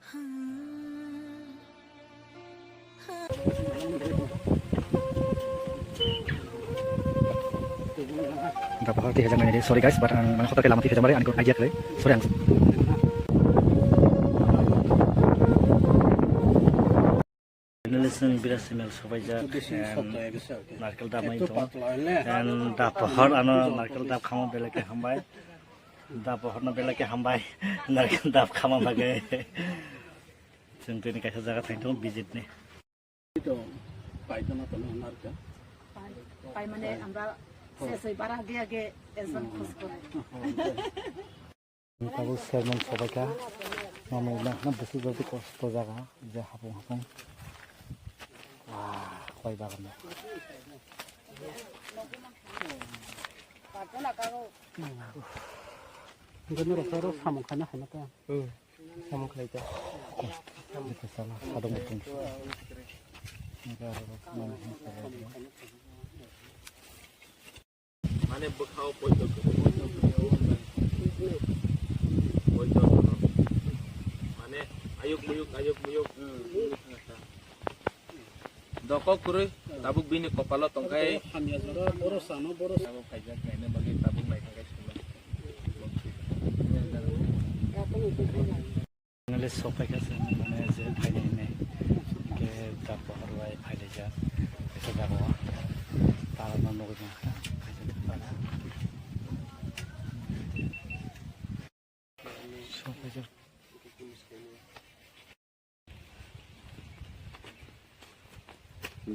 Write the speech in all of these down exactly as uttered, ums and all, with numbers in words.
Dapohor twi hajaknai de, sorry guys, but ang mane hotok khe lama twi hajakmani ani idea kwrwi. Sorry ang. Finally, chwng Biraj Email sobaijak, and narkel dap mai tongo. And dapohor ano narkel dap khamo belai khe hambai. Dapohor no belai khe hambai. Narkel dap khama bagwi. Chwng tini kaisa jaga thang tongo visit ni. তো পাইতো না, তাহলে ওনার কা? পাই, পাই মানে আমরা শেষ হই, বারো আগে আগে একজন খোঁজ করে। Tabuk chairman sobaikha, mamung nang khna bwswk bai kosto jaga, je hapung hapung. Wah, koi bagan. Hwnkhe norok oro samung khaina hwnwi ta? Hmm. Samung khlai ta. Kosto khe chala, sadok mutung. Mane bwkhao poito kwrwi, poito kwrwi, poito kwrwi. Mane ayuk muyuk, ayuk muyuk. Dokok kwrwi, tabuk bini kopalo tongkhai. Hamya jora, boro sano, boro sano. Tabuk phaijak naina bagwi tabuk naithangkhai swnam. Finally sokpaikha chwng, mane je phainai hinwi. Hwnkhe dapohor bai phailaijak. Kaisa jagao. Tara no nugwi mankha. Kaisa tara. Sokpaijak.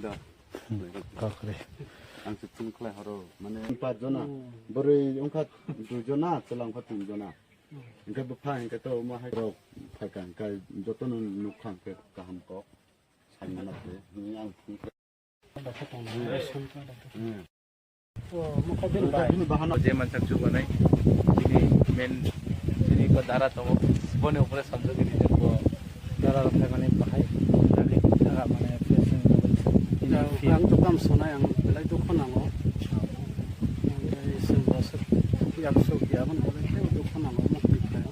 Da. Hmm, kokre. Ang se tun khlai horo, mane, pa jona, hmm, bwrwi wngkha dui jona, chwla wngkha tin jona. Hwnkhe bwpha hwnkhe to omo hai rok phaikha hwnkhe jotono nukha hwnkhe kaham kok saimano khe hwnwi ang thung khe. Hmm. O, mokha bini bahai. Bini bahai no. Je mansak chubanai, chini main, chini ko dara tongo, boni upore samjagwi rijak bo. Dara rok phaimani bahai, nagwi thaga mane facing. Ang, ang to kam sonai, ang belai dukho nango. Ang tei chwng boswk yak suk ya, aboni bagwi teibo dukho nango, mukti khlaio.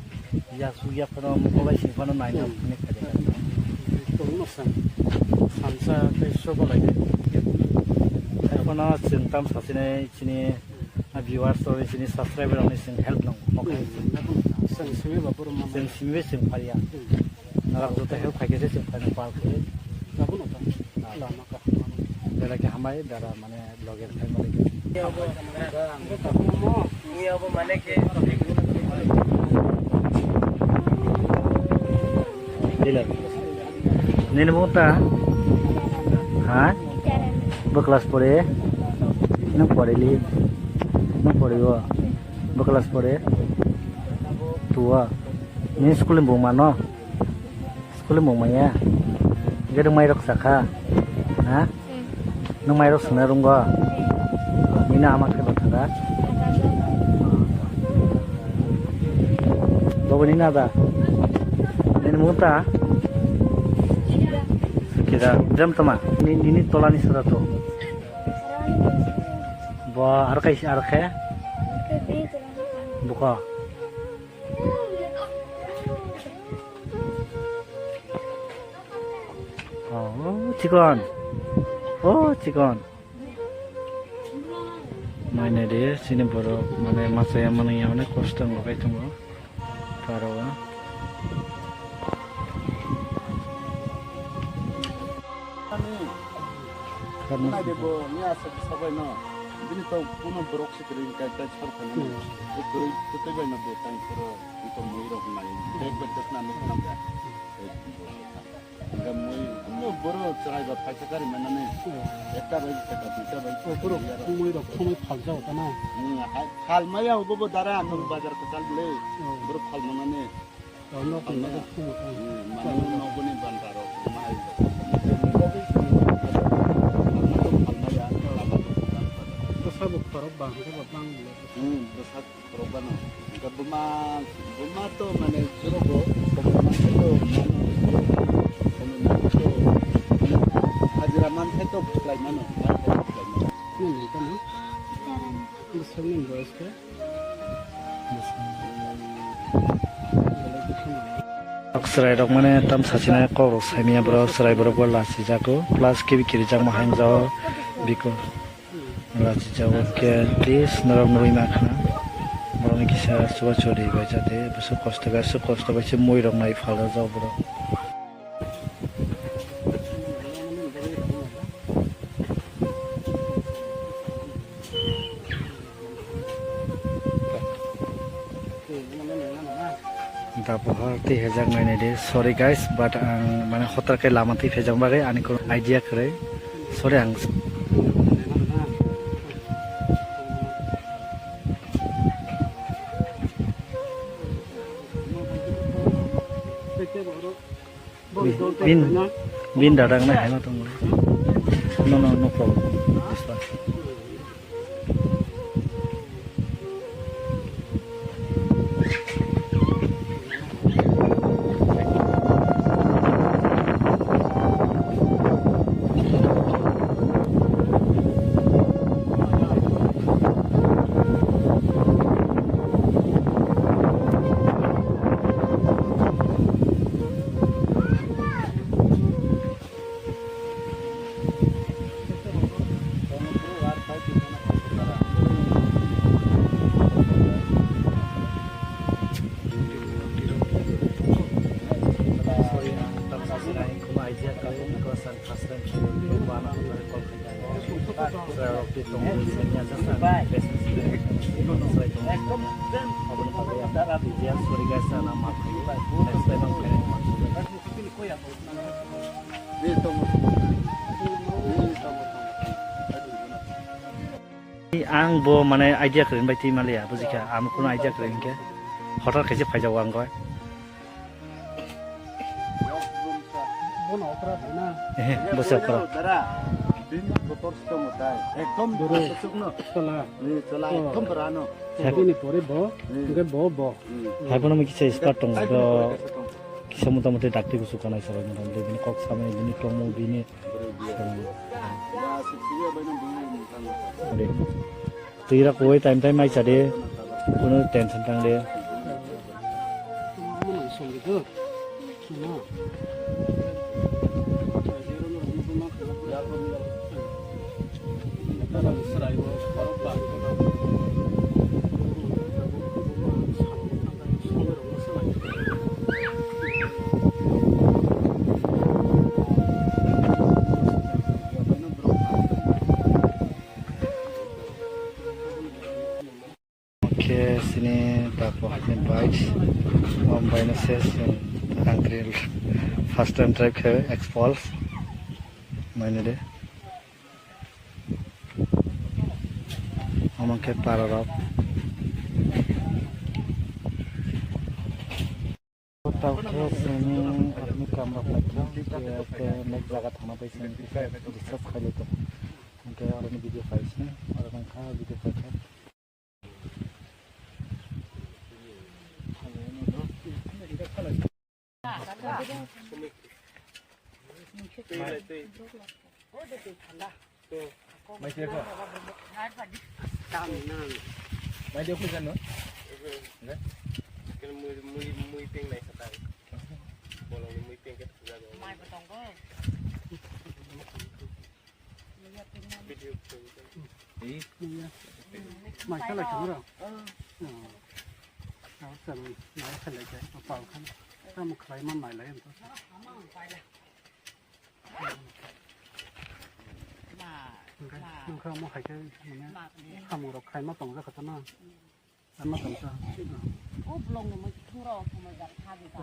Yak suk yak phano, mokol bai sing phano naina Hmm. hwnwi khaijak. Tongno sang, sansa tei sobo lai. Tei phano chwng tam sasinai chini, ah, viewers rok, chini subscriber rok ni chwng help nango. Hmm. Chwng simi ba boro manai. Chwng simi bai chwng phariya. Hmm. Norok joto help khaikhe se chwng phaina pal khe. Tabuk no ta. Ah. Lama kaham. Belai khe hambai, dara mane loge khaima lagi. Nini mung ta? Ha? Bo class pore? Nung pore li? Nung pore o? Bo class pore? Tua. Nini school ni bung mano? School ni mung maya? Hingke nwng mairok sakha? Ha? Hmm. Nwng mairok swngnai rwngo? Hmm. Nini ama khe bo thangkha? Thangkha. Bobo nini ada? Nini mung ta? Sukida. Sukida. Jam tama? Ni-, nini tola ni sura to? Bo aro kaisa aro khe? Buko. Oh, chikon. Oh, chikon. Nainai de, chini borok, mane, machaya manwi ya, mane, kosto wngwi tongo. Paro o. Karno Nai de bo, ni asa sabai no. Bini to kuno borok se kwrwi, kai, kai, sar khainani. Hmm. Bo kwrwi, kwtwi bai no bo, tai puro, iko mui rok nai. Bag bai jasna nai, nam da. Hingke mui, no, boro chwrai ba phaisa gari manani. Hmm. Ekta bai, ekta, duita bai. Oh, boro mui rok thumui phalsa ota na? Hmm, hai, phal maya, bo, bo dara, nung bazar kwchal bwle. Hmm. Boro phal manani. Oh, no, phal maya. Hmm, mane, no, boni bandar rok, mai. Phal maya, phal maya. Bwsa bo khorok bang, hingke bo bang bwle. Hmm, bwsa Borok bano. Hingke buma, buma to mane jorogo, buma to mano, buma to mane hajira man khe to khlai mano, man khe to khlai mano. Nini tamo? Bwsakni boyos khe? Belai khe kheno. Chwrairok mane tam sachina kokrok saimanya borok, chwrai borok bo lachijago, plus kibi kirijakma hai wngjago biko. Lachijago khe, please norok nugwi mankha na. Borokni kisa chubachu ri bai jate, bwswk kosto bai, aswk kosto bai se muirok nai phalrwjak borok. Dapoha tei hejak nainai de. Sorry guys, but ang mane hotar khe lama twi phaijak bagwi ani kono idea kwrwi. Sorry ang. Bin, bin dada nai hai ma tongo. No, no, no problem. This one. Ang bo mane idea kwrwi bai twi maliya, bujikha, ang kuno idea kwrwi hinkhe hotar khaise phaijago ang koi. Ehe, bwsa okra. Dara, bini kotor se tongo tai. Ekdom dure. Aswkno. Chola. Ni chola, oh, ekdom berano. Bini pore bo, hmm, hingke bo, bo. Hmm. Hai bono mui kisa expert tongo. Hai bono pore kisa tongo. Kisa motamoti dakti kusu kanai sabai motamoti bini kok samani, bini tongmung, bini. Twi ra koi time time mai chade, kuno tension tang de. Khe sini tapo hakni bike, om baino se chwng ang grill first time drive khe Xpulse nainai de. Omo khe para rok. Tao khe sini apni kam rok naikha, khe next jaga thangna bai sini discuss khailai tong. Hingke oro ni video phai sini, oro nang kha video phai kha. Mai tei ko? Mai tei ko jano? Enggak? Kena mui, mui, mui peng naik setan. Bolong mui peng ke sudah dong. Mai potong ko. Video peng. Ih. Mai kala kamera. Oh. Aw, chwng nai khalai khe, o pal khan. Tamo khlai man nai lai ang to. Hwnkhe, hwnkhe omo hai khe, mane, samung rok khaima tong jak kha na. Ano tong kha. O bolong no mai thuro, thumai jak kha di ta.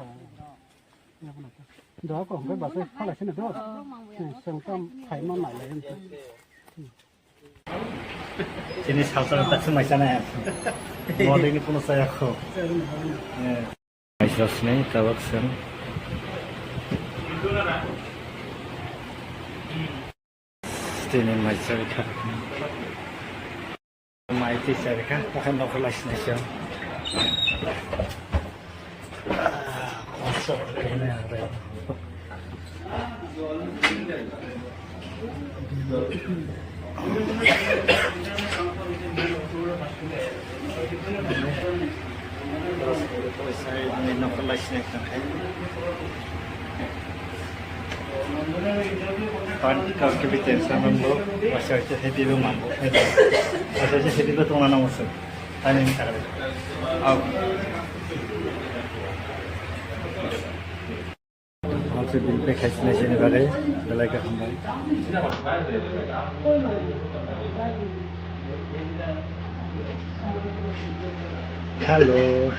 Doha ko hwnkhe bwsai phalai sene do. Chwng tam khaima nai lai ang to. Chini salsa tak se maisa na. Model ni kuno saya ko. Eh. Maisa sini tabak sen. Chini maisa ka. Mai ti sa ka, pakai nokol lagi sini siang. Pan kau ke bitte sama lo, wasa wasa happy lo mambo, happy. Wasa wasa happy lo tong nana musu. Tani ni takare. Au. Ang se bin pe khai sini sini bare, belai ka hambai. Hello.